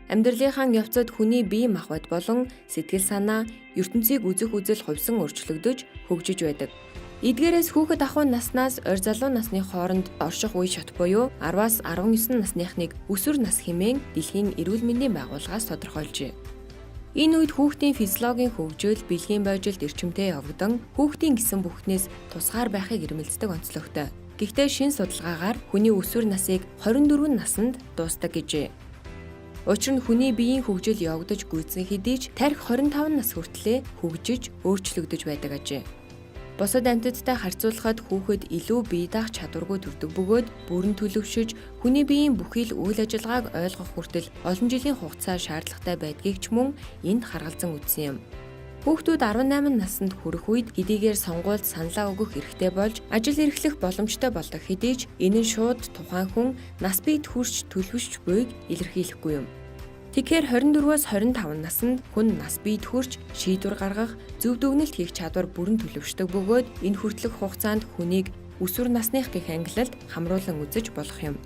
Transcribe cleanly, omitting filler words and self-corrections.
Амьдралынхаа явцад хүний бие махбод болон сэтгэл санаа, ертөнцийг үзэх үзэл хувьсан өөрчлөгдөж, хөгжиж байдаг. Эдгээрээс хүүхэд ахуй наснаас орь залуу насны хооронд орших үе шат буюу 10-аас 19 насныхныг өсвөр нас хэмээн Дэлхийн эрүүл мэндийн байгууллагаас тодорхойлжээ. Энэ үед хүүхдийн физиологийн хөгжил, бэлгийн божилт эрчимтэй явагдан хүүхдийн гэсэн бүхнээс тусгаар байхыг эрмэлздэг онцлогтой. Гэхдээ шинэ судалгаагаар хүний өсвөр насыг 24 наснд дуустдаг гэжээ. Учир нь хүний биеийн хөгжил явагдаж гүйцсэн хэдий ч тархи 25 нас хүртлээр хөгжиж, өөрчлөгдөж байдаг ажээ. Бусад амьтадтай харьцуулахад хүүхэд илүү бие даах чадваргүй төрдөг бөгөөд бүрэн төлөвшөж, хүний биеийн бүхий л үйл ажиллагааг ойлгох хүртэл олон жилийн хугацаа шаардлагатай байдгийг ч мөн энд харгалзан үзсэн юм. Хүүхдүүд 18 наснд хүрэх үед хэдийгээр сонгуульд саналаа өгөх эрхтэй болж ажил эрхлэх боломжтой болдог хэдий ч энэ нь шууд тухайн хүн нас биед хүрч төлөвшөж буйг илэрхийлэхгүй юм. Тэгэхээр 24-өөс 25 наснд хүн нас биед хүрч шийдвэр гаргах, зөв дүгнэлт хийх чадвар бүрэн төлөвшдөг бөгөөд энэ хүртэлх хугацаанд хүнийг өсвөр насных гэх ангилалд хамруулан үзэж болох юм.